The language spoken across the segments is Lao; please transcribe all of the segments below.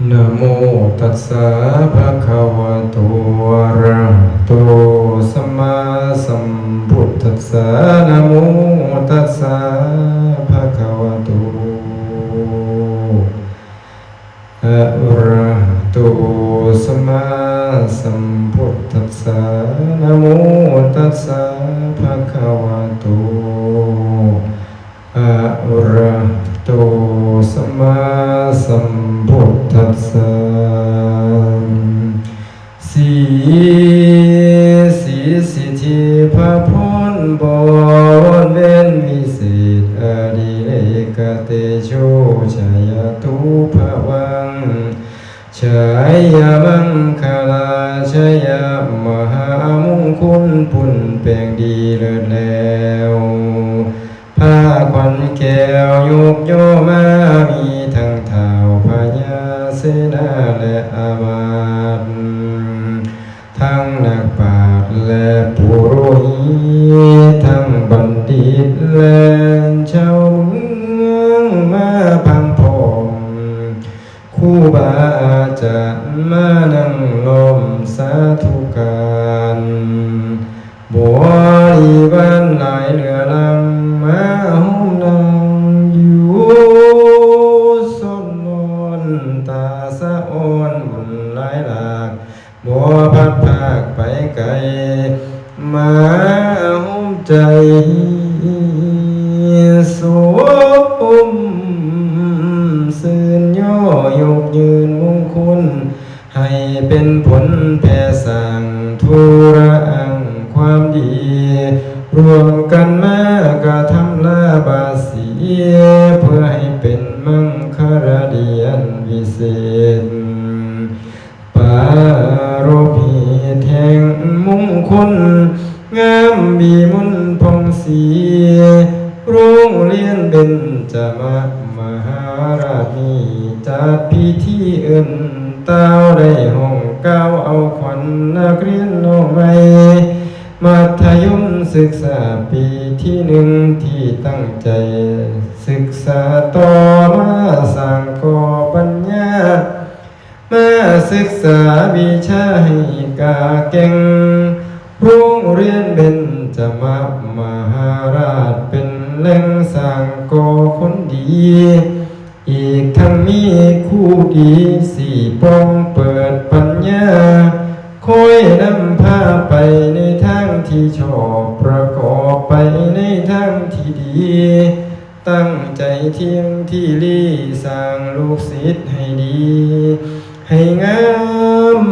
ນະໂມຕັດສະ ພະຄະວະໂຕ ອະຣະຫະໂຕ ສຳມາສຳພຸດທັດສະ ນະໂມຕັດສະ ພະຄະວະໂຕ ອະຣະຫະໂຕ ສຳມາສຳພຸດທັດສະ ນະໂມຕັດສະ ພະຄະວະໂຕ ອະຣະຫະໂຕ ສຳມາສຳພຸດທັດສະ ສີ ສີສິດທິພະພົນ ບໍວອນເວັນວິເສດ ອະດິເລກະເຕໂຊ ຊາຍາຕຸພະວັງ ຊາຍາມັງຄະລາ ຊາຍາມະຫາມຸງຄຸນ ປຸ້ນແປງດີເລີດແລ້ວ ພາຂວັນແກ້ວຍົກຍໍມາ ມີທັງທ້າວພະຍາເສນາ ແລະ ອາມາດ ທັງນັກປາດ ແລະ ປຸໂຣຫິດ ທັງບັນດິດ ແລະ ຊາວເມືອງມາພັງພ້ອມ ຄູບາອາຈານມານັ່ງລ້ອມສາທຸການ ບໍລິວານຫຼາຍເຫຼືອຫຼັງມາໂຮມນັ່ງຢູ່ ສົນນອນຕາສະອອນບຸນຫຼາຍຫຼາກ ບໍ່ພັດພາກໄປໄກ ມາໂຮມໃຈຊົມຊື່ນຍໍຍົກຍືນມຸງຄຸນ ໃຫ້ເປັນຜົນແຜ່ສ້າງທຸລະອັງຄວາມດີ ຮ່ວມກັນມາກະທຳລາບາສີ ເພື່ອໃຫ້ເປັນມັງຄະລະດີອັນວິເສດ ປາລົບເຫດແຫ່ງມຸງຄຸນ ງາມວິມົນຜ່ອງສີ ໂຮງຮຽນເບັນຈະມະມະຫາລາດນີ້ ຈັດພິທີເອີ້ນຕ່າວ ໄດ້ຮ້ອງກ່າວເອົາຂວັນນັກຮຽນນ້ອງໃໝ່ ມັດທະຍົມສຶກສາປີທີໜຶ່ງ ທີ່ຕັ້ງໃຈສຶກສາຕໍ່ມາສ້າງກໍ່ປັນຍາ ມາສຶກສາວິຊາໃຫ້ກ້າແກ່ງ ໂຮງຮຽນເບັນຈະມະມະຫາລາດ ເປັນແຫຼ່ງສ້າງກໍ່ຄົນດີ ອີກທັງມີຄູດີສີປ່ອງເປີດປັນຍາ ຄອຍນຳພາໄປໃນທາງທີ່ຊອບ ປະກອບໄປໃນທາງທີ່ດີ ຕັ້ງໃຈທ່ຽງທີ່ລີ ສ້າງລູກສິດໃຫ້ດີ ໃຫ້ງາມ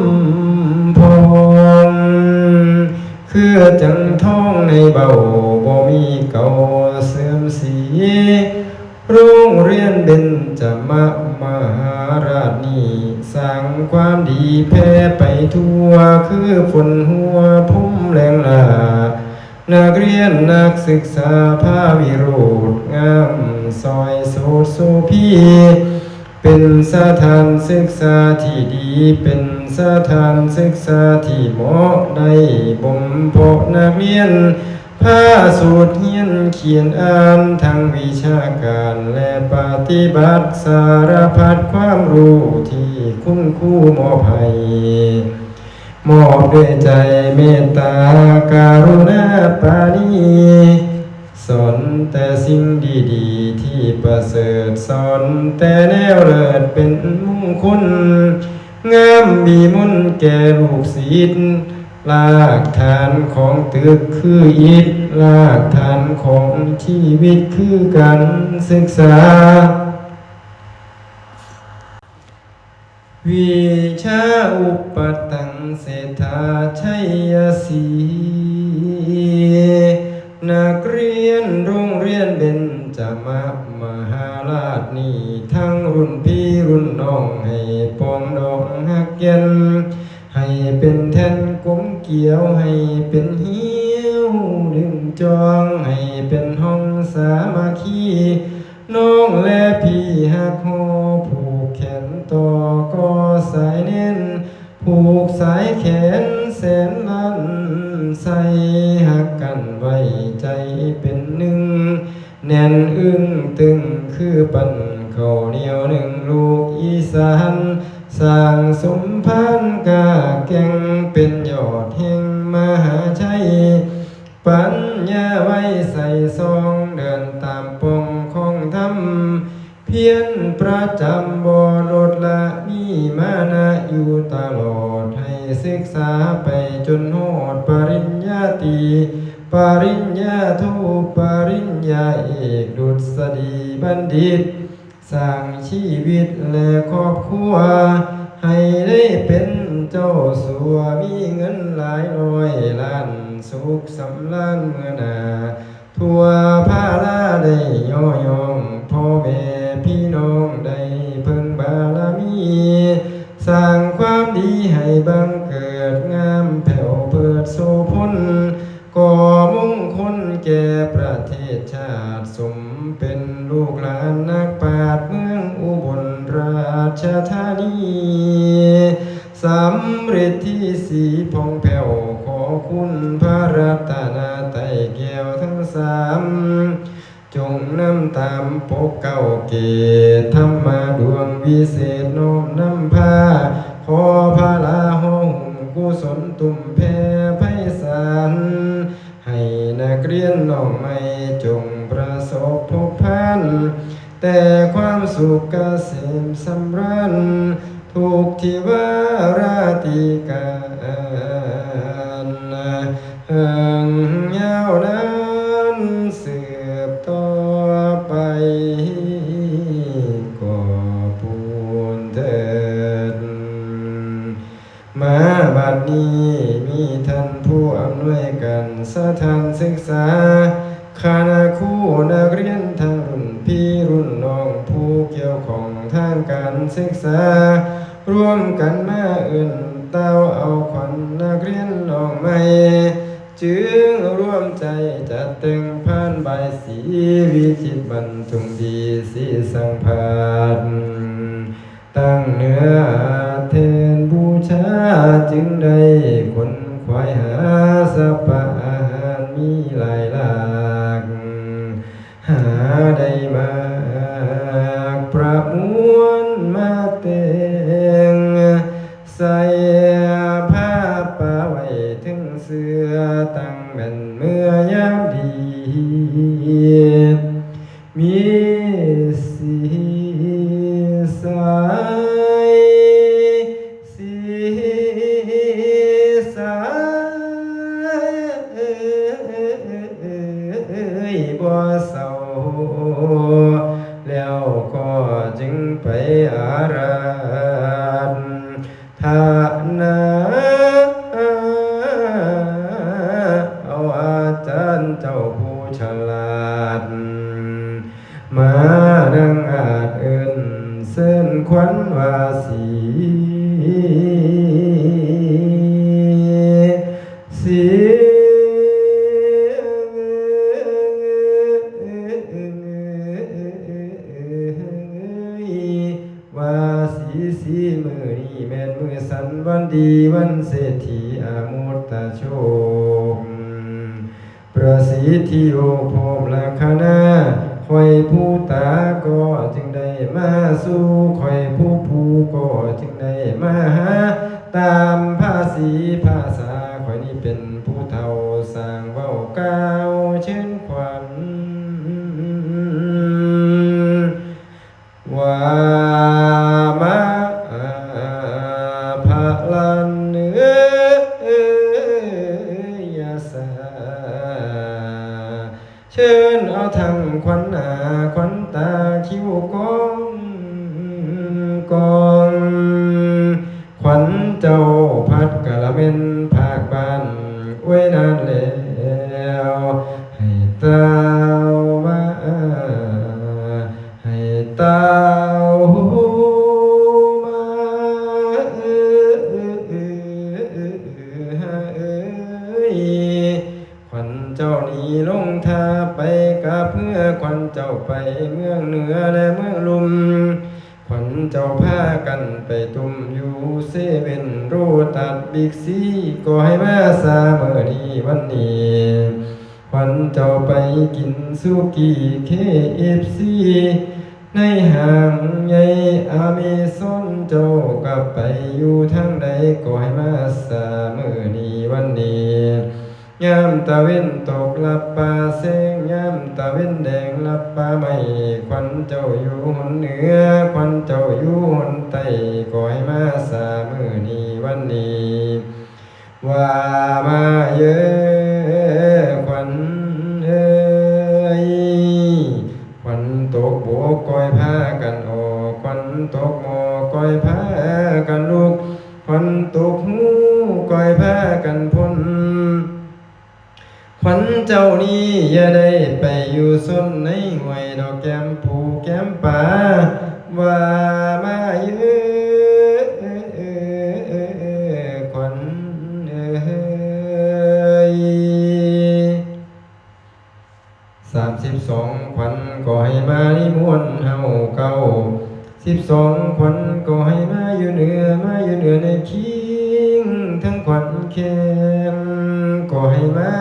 ຜ່ອງ ຄືຈັ່ງທອງໃນເບົາ ບໍ່ມີເກົ່າເສື່ອມສີ ໂຮງຮຽນເບັນຈະມະມະຫາລາດນີ້ ສ້າງຄວາມດີແຜ່ໄປທົ່ວ ຄືຝົນຫົວພົມແລງຫຼ້າ ນັກຮຽນນັກສຶກສາພາວິໂຣດງາມ ຊ່ອຍໂສດໂສພີ ເປັນສະຖານສຶກສາທີ່ດີ ເປັນສະຖານສຶກສາທີ່ເໝາະ ໄດ້ບົ່ມເພາະນັກຮຽນ ພາສູດຮຽນຂຽນອ່ານ ທັງວິຊາການ ແລະ ປະຕິບັດ ສາລະພັດຄວາມຮູ້ທີ່ຄຸນຄູມອບໃຫ້ ມອບດ້ວຍໃຈເມດຕາກະລຸນາປານີ ສອນແຕ່ສິ່ງດີໆທີ່ປະເສີດ ສອນແຕ່ແນວເລີດເປັນມຸງຄຸນ ງາມວິມົນແກ່ລູກສິດ ລາກຖານຂອງຕຶກຄືອິດ ລາກຖານຂອງຊີວິດຄືການສຶກສາ. ວິຊາອຸປະຕັງເສດຖາໄຊຍະສີ ນັກຮຽນໂຮງຮຽນເບັນຈະມະມະຫາລາດນີ້ ທັງລຸ້ນພີ່ລຸ້ນນ້ອງ ໃຫ້ປອງດອງຮັກແກ່ນ ໃຫ້ເປັນແທ່ນກົມກຽວ ໃຫ້ເປັນຮຽວດຶງຈອງ ໃຫ້ເປັນຮ່ອງສາມັກຄີ ນ້ອງແລະພີ່ຮັກຫໍ່ ຜູກແຂນຕໍ່ກໍ່ສາຍແໜ້ນ ຜູກສາຍແຂນແສນລ້ານໄຊ ຮັກກັນໄວ້ໃຈເປັນໜຶ່ງ ແໜ້ນອຶ້ງຕຶງຄືປັ້ນເຂົ້າໜຽວໜຶ່ງລູກອີສານ ສ້າງສົມພານກ້າແກ່ງເປັນຍອດແຫ່ງມະຫາໄຊ, ປັນຍາໄວໃສ່ຊອງເດີນຕາມປ່ອງຂອງທຳ, ພຽນປະຈຳບໍ່ລົດລະມີມານະຢູ່ຕະຫຼອດ, ໃຫ້ສຶກສາໄປຈົນຮອດປະລິນຍາຕີ, ປະລິນຍາໂທ, ປະລິນຍາເອກ, ດຸດສະດີບັນດິດ. ສ້າງຊີວິດ ແລະ ຄອບຄົວ ໃຫ້ໄດ້ເປັນເຈົ້າສັວ, ມີເງິນຫຼາຍຮ້ອຍລ້ານ, ສຸກສຳລານເມື່ອໜ້າທົ່ວພາລາ, ໄດ້ຍໍຍ້ອງພໍ່ແມ່ພີ່ນ້ອງ, ໄດ້ເພິ່ງບາລະມີ, ສ້າງຄວາມດີໃຫ້ບັງເກີດ, ງາມແພ້ວເພີດໂສພົນ, ກໍ່ມົງຄົນແກ່ປະເທດຊາດ, ສົມເປັນລູກຫຼານນັກປາດເມືອງອຸບົນລາຊະທານີ, ສຳລິດທິສີຜ່ອງແພ້ວ, ຂໍຄຸນພະລັດຕະນະໄຕແກ້ວທັງສາມ, ຈົ່ງນຳຕາມປົກເກົ້າເກດ, ທຳມະດວງວິເສດນ້ອມນຳພາ, ຂໍພະລາຫໍ່ຫຸ້ມກຸສົນຕຸ້ມແຜ່ໄພສານ, ໃຫ້ນັກຮຽນນ້ອງໃໝ່ຈົ່ງປະສົບພົບຜ່ານ ແຕ່ຄວາມສຸກກະເສມສຳລານ, ທຸກທິວາລາຕິການ ເຫິງຍາວນານສືບຕໍ່ໄປ ກໍປູນເທີດ. ມາບັດນີ້ມີທ່ານຜູ້ອຳນວຍການສະຖານສຶກສາ, ຄະນະຄູ, ນັກຮຽນທັງລຸ້ນພີ່ລຸ້ນນ້ອງ, ຜູ້ກ່ຽວຂ້ອງທາງການສຶກສາ, ລວມກັນມາເອີ້ນຕ່າວເອົາຂວັນນັກຮຽນນ້ອງໃໝ່, ຈຶ່ງລວມໃຈຈັດແຕ່ງພານບາຍສີ, ວິຈິດບັນທຸງດີສີສັງພາດ ຕັ້ງເນື້ອແທນບູຊາ, ຈຶ່ງໄດ້ຂົນຂວາຍຫາສັບປະອາຫານມີຫຼາຍຫຼາກ, ຫາໄດ້ມາກປະມວນມາແຕ່ງໃສ່, ພາປະໄວ້ເທິງເສືອຕັ້ງແມ່ນເມື່ອຍາມດີ. ມີສີສາຍ ສີສາຍບໍ່ເຊົາ, ແລ້ວກໍຈຶ່ງໄປອາລາທະນາ ເອົາອາຈານເຈົ້າຜູ້ສະຫຼາດ ມາດັງອາດເອີ້ນເຊີນຂວັນວ່າສີ ສີ ວ່າສີ ສີມື້ນີ້ແມ່ນມື້ສັນວັນດີ ວັນເສດຖີອາມຸດຕະໂຊກ ປະສິດທິໂອກພ້ອມລັກຂະນາ ຂ້ອຍຜູ້ຕາກໍຈຶ່ງໄດ້ມາສູ່ ຂ້ອຍຜູ້ປູກໍຈຶ່ງໄດ້ມາຫາ ຕາມພາສີພາສາ ຂ້ອຍນີ້ເປັນຜູ້ເຖົ້າ ສ້າງເວົ້າກ່າວເຊີນຂວັນ ວ່າມາພະລັນເອີຍ ຢ່າສາ ເຊີນເອົາທັງຂວັນໜ້າຂວັນຕາ ຄິ້ວກອງກອງ ຂວັນເຈົ້າພັດກະລະແມ່ນພາກບ້ານ ອວຍນານແລ້ວ ໃຫ້ຕ່າວມາ ໃຫ້ຕ່າວມາເອີຍ ຂວັນເຈົ້ານີ້ລົງທ່າໄປກັບເຮືອ ຂວັນເຈົ້າໄປເມືອງເໜືອ ແລະ ເມືອງລຸ່ມ ຂວັນເຈົ້າພາກັນໄປຕຸ້ມຢູ່ເຊເວັ່ນ ໂລຕັດ ບິກຊີ ກໍໃຫ້ມາຊາມື້ນີ້ວັນນີ້ ຂວັນເຈົ້າໄປກິນສຸກີ ເຄເອັບຊີ ໃນຫ້າງໃຫຍ່ອາເມຊອນ ເຈົ້າກະ ໄປຢູ່ທາງໃດ ກໍໃຫ້ມາຊາມື້ນີ້ວັນນີ້. ຍາມຕາເວັນຕົກລັບປ່າເຊງ ຍາມຕາເວັນແດງລັບປ່າໄມ້ ຂວັນເຈົ້າຢູ່ຫົນເໜືອ ຂວັນເຈົ້າຢູ່ຫົນໃຕ້ ກໍໃຫ້ມາຊາມື້ນີ້ວັນນີ້. ວ່າມາເອີ ຂວັນເອີຍ ຂວັນຕົກບົກກໍໃຫ້ພາກັນອອກ ຂວັນຕົກໝໍ້ກໍໃຫ້ພາກັນລຸກ ຂວັນຕົກຮູກໍໃຫ້ພາກັນພົ້ນ. ຂວັນເຈົ້ານີ້ຢ່າໄດ້ໄປຢູ່ຊົນໃນຫ້ວຍດອກ ແກ້ມປູແກ້ມປາ ວ່າມາເອີ ຂວັນເອີຍ. ສາມສິບສອງ ຂວັນກໍໃຫ້ມານິມົນເຮົາເກົ້າ ສິບສອງ ຂວັນກໍໃຫ້ມາຢູ່ເໜືອ ມາຢູ່ເໜືອໃນຄີງ ທັງຂວັນແຂ້ງກໍໃຫ້ມາ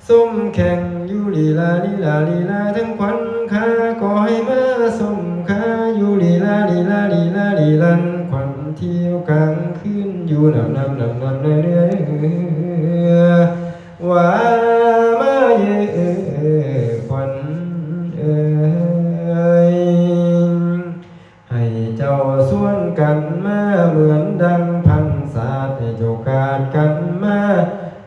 ຊົມແຂ່ງຢູ່ລີລາ ລີລາ ລີລາ ທັງຂວັນຂາກໍໃຫ້ມາຊົມຂາຢູ່ລີລາ ລີລາ ລີລາ ລີລາ ຂວັນທ່ຽວກາງຄືນຢູ່ນຳ ນຳ ນຳ ນຳເໜືອ ເໜືອ ເໜືອ ວ່າມາເອີ ຂວັນເອີຍ ໃຫ້ເຈົ້າຊວນກັນມາເໝືອນດັ່ງພັນສາດ ໃຫ້ເຈົ້າກາດກັນມາ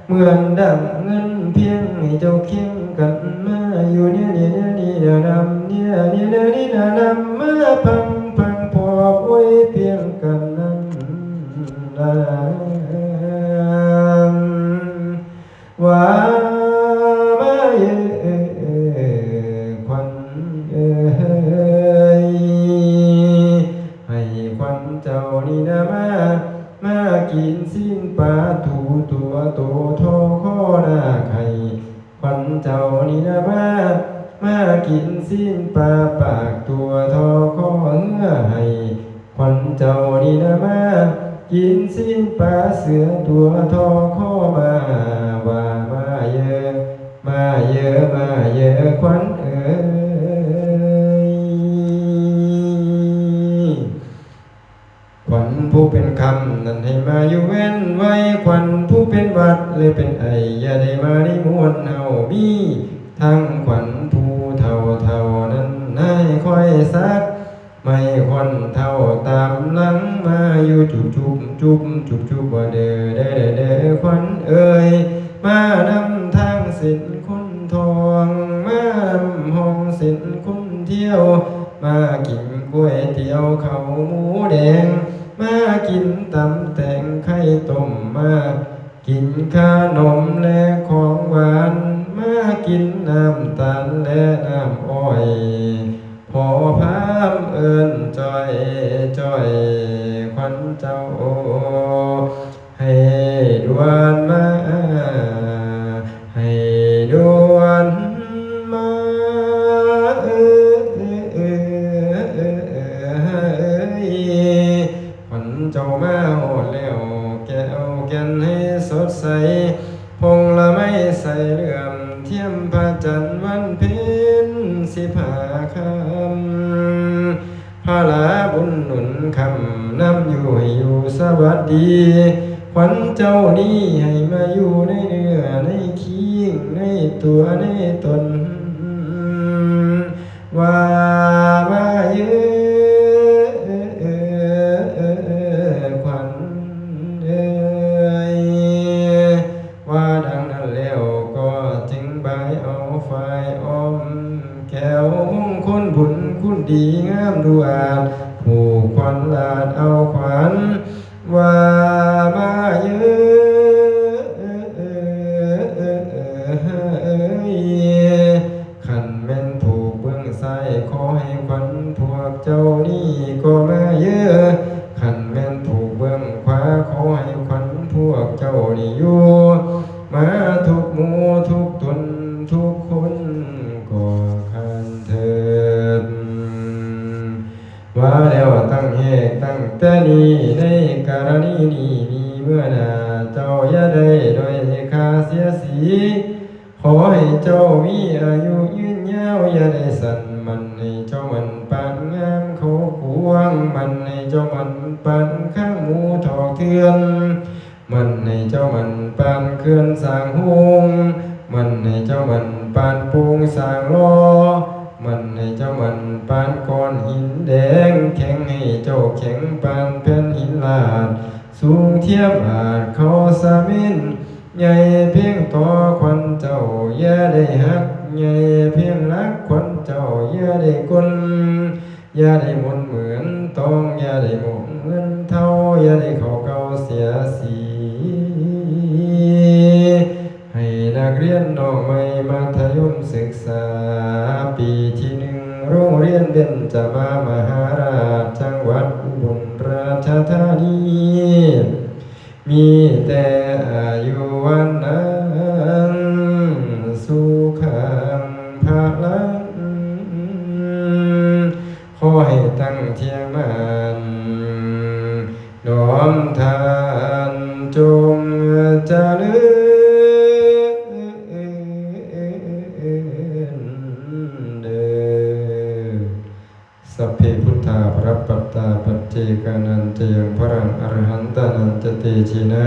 ເໝືອນດັ່ງເງິນພຽງ ໃຫ້ເຈົ້າຄຽງກັນມາຢູ່ແນວນີ້ ແນວນີ້ ແນວນຳ ແນວນີ້ ແນວນີ້ ແນວນຳ ມາພັງ ພັງພອບ ໂອ້ຍ ພຽງກັນນັ້ນລະນາງ. ວ່າມາເອີ ຂວັນເອີຍ ໃຫ້ຂວັນເຈົ້ານີ້ນະມາ ມາກິນຊີ້ນປາຕູຕົວໂຕທໍຄໍນາກ ໃຫ້ຂວັນເຈົ້ານີ້ນະມາ ມາກິນຊີ້ນປາປາກຕົວທໍຄໍເຮືອ ໃຫ້ ຂວັນເຈົ້ານີ້ນະມາ ກິນຊີ້ນປາເສືອຕົວທໍຄໍມາ ວ່າມາເຢີ ມາເຢີ ມາເຢີ ຂວັນເອີຍ. ຂວັນຜູ້ເປັນຄຳນັ້ນໃຫ້ມາຢູ່ເວັ້ນໄວ້ ຂວັນຜູ້ເປັນຫວັດ ຫຼືເປັນໄອ ຢ່າໄດ້ມານິມົນເຮົາ ມີທັງຂວັນຜູ້ເຖົ້າເຖົ້ານັ້ນໃຫ້ຄອຍສັກ ໄມ້ຂວັນເຖົ້າຕາມຫຼັງມາຢູ່ຈຸບຈຸບ ຈຸບຈຸບ ວ່າເດີ ເດີ ເດີ ເດີ ຂວັນເອີຍ ມານຳທາງເສັ້ນຄົນທ່ອງ ມານຳຮ່ອງເສັ້ນຄົນທ່ຽວ ມາກິນກວຍຕຽວເຂົ້າໝູແດງ ມາກິນຕຳແຕງໄຂ່ຕົ້ມ ມາ ກິນຂະໜົມ ແລະ ຂອງຫວານ ມາກິນນ້ຳຕານ ແລະ ນ້ຳອ້ອຍ ພໍພາມເອີ້ນຈ່ອຍ ຈ່ອຍ ຂວັນເຈົ້າ ໃຫ້ດ່ວນມາ ໃຫ້ດ່ວນມາ ເອີ ເອີ ເອີ ເອີ ເອີ. ຂວັນເຈົ້າມາຮອດແລ້ວ ແກ້ວແກ່ນໃຫ້ສົດໃສ ພົງລະໄມ້ໃສເຫຼື້ອມ ທຽມພະຈັນວັນເພັນສິບຫ້າຄ່ຳ ພະລາບຸນໜູນຄ້ຳນຳຢູ່ໃຫ້ຢູ່ສະຫວັດດີ ຂວັນເຈົ້ານີ້ໃຫ້ມາຢູ່ໃນເນື້ອໃນຄີງ ໃນຕົວໃນຕົນ ວ່າມາເອີ ຂວັນເອີຍ ວ່າດັ່ງນັ້ນແລ້ວກໍຈຶ່ງບາຍເອົາຝ້າຍອ້ອມແກ້ວມຸງຄຸນບຸນຄຸນດີງາມດູອາດ ຜູກຂວັນລາດເອົາຂວັນ ວ່າມາເອີ ຄັນແມ່ນຜູກເບື້ອງຊ້າຍ ຂໍໃຫ້ຂວັນພວກເຈົ້ານີ້ກໍມາເອີ ຄັນແມ່ນຜູກເບື້ອງຂວາ ຂໍໃຫ້ຂວັນພວກເຈົ້ານີ້ຢູ່ມາທຸກໝູ່ທຸກຕົນທຸກຄົນກໍຄັນເທີດ. ວ່າແລ້ວຕັ້ງແຮກຕັ້ງແຕ່ນີ້ ໃນກໍລະນີນີ້ມີເມື່ອໜ້າ ເຈົ້າຢ່າໄດ້ດ້ອຍຄ່າເສຍສີ ຂໍໃຫ້ເຈົ້າມີອາຍຸຍືນຍາວ ຢ່າໄດ້ສັ້ນ ໝັ້ນໃຫ້ເຈົ້າໝັ້ນປານງາມເຂົາກວາງ ໝັ້ນໃຫ້ ເຈົ້າໝັ້ນປານຄ້າງໝູຖອກເຖື່ອນ, ໝັ້ນໃຫ້ເຈົ້າໝັ້ນປານເຂື່ອນສ້າງໂຮງ, ໝັ້ນໃຫ້ເຈົ້າໝັ້ນປານໂປ່ງສ້າງຫຼໍ່, ໝັ້ນໃຫ້ເຈົ້າໝັ້ນປານກ້ອນຫີນແດງ, ແຂງໃຫ້ເຈົ້າແຂງປານແຜ່ນຫີນລາດ, ສູງທຽບອາດເຂົາສາເໝນ, ໃຫຍ່ພຽງຕໍ່ຂວັນເຈົ້າຢ່າໄດ້ຫັກ, ໃຫຍ່ພຽງຫຼັກຂວັນເຈົ້າຢ່າໄດ້ກົນ, ຢ່າໄດ້ໝົນເໝືອນຕອງ, ຢ່າໄດ້ໝົງເໝືອນເທົາ, ຢ່າໄດ້ເຂົ້າເກົ່າເສຍສີ. ໃຫ້ນັກຮຽນນ້ອງໃໝ່ມັດທະຍົມສຶກສາປີທີໜຶ່ງ ໂຮງຮຽນເບັນຈະມາມະຫາລາດ ຈັງຫວັດອຸບົນລາຊະທານີ ມີແຕ່ອາຍຸວັນນະສຸຂັງພະລັງ ຂໍໃຫ້ຕັ້ງທ່ຽງໝັ້ນ ນ້ອມທ່ານຈົ່ງຈະເລີນເດີ. Sabbe buddhā balappattā paccekānañca yaṃ balaṃ arahantānañca tejena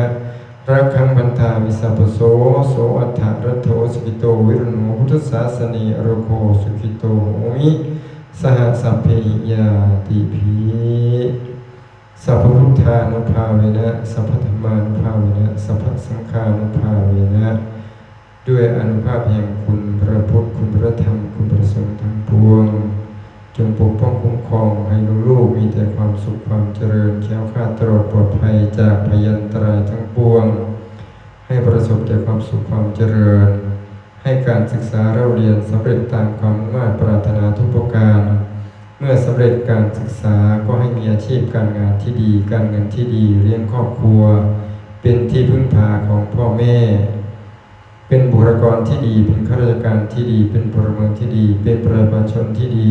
rakkhaṃ bandhāmi sabbaso. So atthaladdho sukhito varuṇṇo buddhasāsane arahoho sukhito homi saha sabbehi ñātibhi. Sabbabuddhānubhāvena sabbadhammānubhāvena sabbasaṅghānubhāvena ດ້ວຍອານຸພາບແຫ່ງຄຸນພະພຸດ, ຄຸນພະທຳ, ຄຸນພະສົງທັງປວງ, ຈົ່ງປົກປ້ອງຄຸ້ມຄອງໃຫ້ລູກໆມີແຕ່ຄວາມສຸກຄວາມຈະເລີນ, ແຄ້ວຄາດຕະຫຼອດປອດໄພຈາກພະຍັນຕະລາຍທັງປວງ, ໃຫ້ປະສົບແຕ່ຄວາມສຸກຄວາມຈະເລີນ, ໃຫ້ການສຶກສາເລົ່າຮຽນສຳເລັດຕາມຄວາມມຸ່ງມາດປາດຖະໜາທຸກປະການ. ເມື່ອສຳເລັດການສຶກສາກໍໃຫ້ມີອາຊີບການງານທີ່ດີ, ການເງິນທີ່ດີ, ລ້ຽງຄອບຄົວ, ເປັນທີ່ເພິ່ງພາຂອງພໍ່ແມ່, ເປັນບຸກຄະລາກອນທີ່ດີ, ເປັນຂ້າລາຊະການທີ່ດີ, ເປັນພົນລະເມືອງທີ່ດີ, ເປັນປະຊາຊົນທີ່ດີ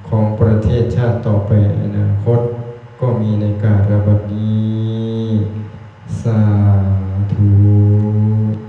ຂອງປະເທດຊາດຕໍ່ໄປໃນອະນາຄົດ ກໍມີໃນກາລະບັດນີ້. ສາທຸ.